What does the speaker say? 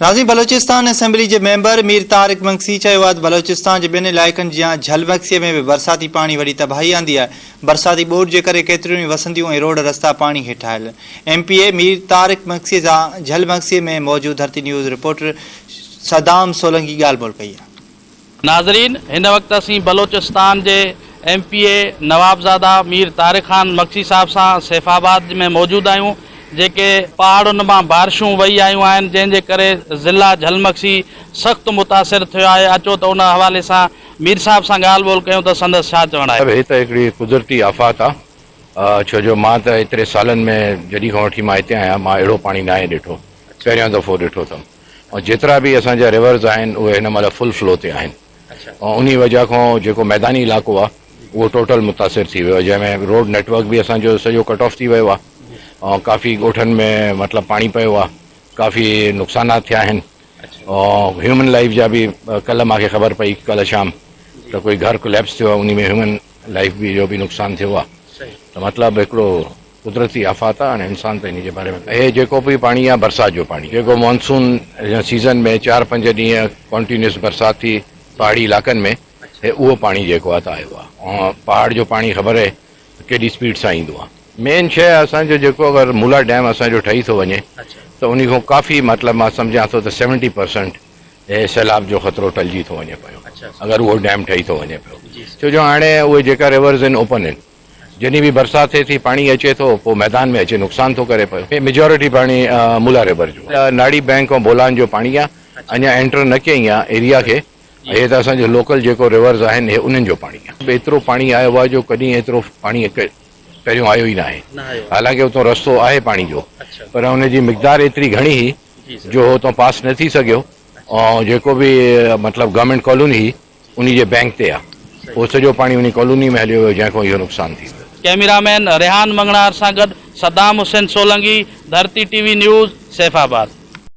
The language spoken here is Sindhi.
ناظرين بلوچستان اسيمبلي جي ميمبر مير طارق مگسي چيو آهي ته بلوچستان جي ٻين علائقن جيان جھل مگسي ۾ به برساتي پاڻي وڏي تباهي آندي آهي، برساتي ٻوڏ جي ڪري ڪيتريون ئي وسنديون ۽ روڊ رستا پاڻي هيٺ آيل. M P A Mir Tariq Magsi سان جھل مگسي ۾ موجود ڌرتي نيوز رپورٽر صدام سولنگي ڳالهه ٻولهه ڪئي آهي. ناظرين هن وقت اسين بلوچستان جي ايم پي اي نوابزاده مير طارق خان مگسي صاحب سان سيف آباد ۾ موجود آهيون جيڪي پهاڙن مان بارشون وهي آيون آهن جنهن جي ڪري ضلع جهل مگسي سخت متاثر ٿيو آهي اچو ته ان حوالي سان مير صاحب سان ڳالهه ٻولهه ڪيون ته سندس ڇا چوڻ آهي. هي ته هڪڙي قدرتي آفات آ ڇو جو مان ته ايتري سالن ۾ جڏهن کان وٺي مان هتي آهيان مان اهڙو پاڻي ناهي ڏٺو پهريون دفعو ڏٺو اٿم. ۽ جيترا به اسان جا ريورز آهن اهي هن مهل فل فلو تي آهن ۽ انهي وجه کان جيڪو ميداني علائقو آهي اهو ٽوٽل متاثر ٿي ويو آهي جنهن ۾ روڊ نيٽ ورڪ به اسان جو سڄو ڪٽ آف ٿي ويو آهي ۽ ڪافي ڳوٺن ۾ مطلب پاڻي پيو آهي ڪافي نقصانات ٿيا آهن ۽ هيومن لائف جا به ڪلهه مانکي خبر پئي ڪلهه شام ته ڪوئي گهر ڪليپس ٿيو آهي انهي ۾ هيومن لائف به جو به نقصان ٿيو آهي ته مطلب هڪڙو قدرتي آفات آ هاڻي انسان ته انهي جي باري ۾ هي جيڪو به پاڻي آ برسات جو پاڻي جيڪو مانسون سيزن ۾ چار پنج ڏينهن ڪنٽينيوس برسات ٿي پهاڙي علائقن ۾ هي اهو پاڻي جيڪو آ ته آيو آ ۽ پهاڙ جو پاڻي خبر اهي ڪيڏي اسپيڊ سان ايندو آ مين شي اسان جو جيڪو اگر مولا ڊيم اسان جو ٺهي ٿو وڃي ته انهي کان ڪافي مطلب مان سمجهان ٿو ته سيونٽي پرسنٽ هي سيلاب جو خطرو ٽلجي ٿو وڃي پيو اگر اهو ڊيم ٺهي ٿو وڃي پيو ڇو جو هاڻي اهي جيڪا ريورز آهن اوپن آهن جڏهن به برسات ٿئي ٿي پاڻي اچي ٿو پوء ميدان ۾ اچي نقصان ٿو ڪري پيو. ميجارٽي پاڻي مولا ريور جو آ. ناڙي بينڪ ۽ بولان جو پاڻي آ اڃا اينٽر نه ڪيائين آ ايريا کي هي ته اسان جو لوڪل جيڪو ريورز آهن هي انهن جو پاڻي آ. ايترو پاڻي آيو آ جو ڪڏهن ايترو پاڻي پهريون آيو ئي ناهي حالانڪه اتو رستو آهي پاڻي جو پر ان جي مقدار ايتري گهڻي هئي جو هو اتو پاس نه ٿي سگهيو ۽ جيڪو به مطلب گورنمينٽ ڪالوني هئي انهي جي بينڪ تي آ اهو سڄو پاڻي انهي ڪالوني ۾ هليو ويو جنهن کان اهو نقصان ٿي ويو. ڪئميرا مين ريحان مڱڻهار سان گڏ Saddam Hussain Solangi, Dharti T V news, Saifabad.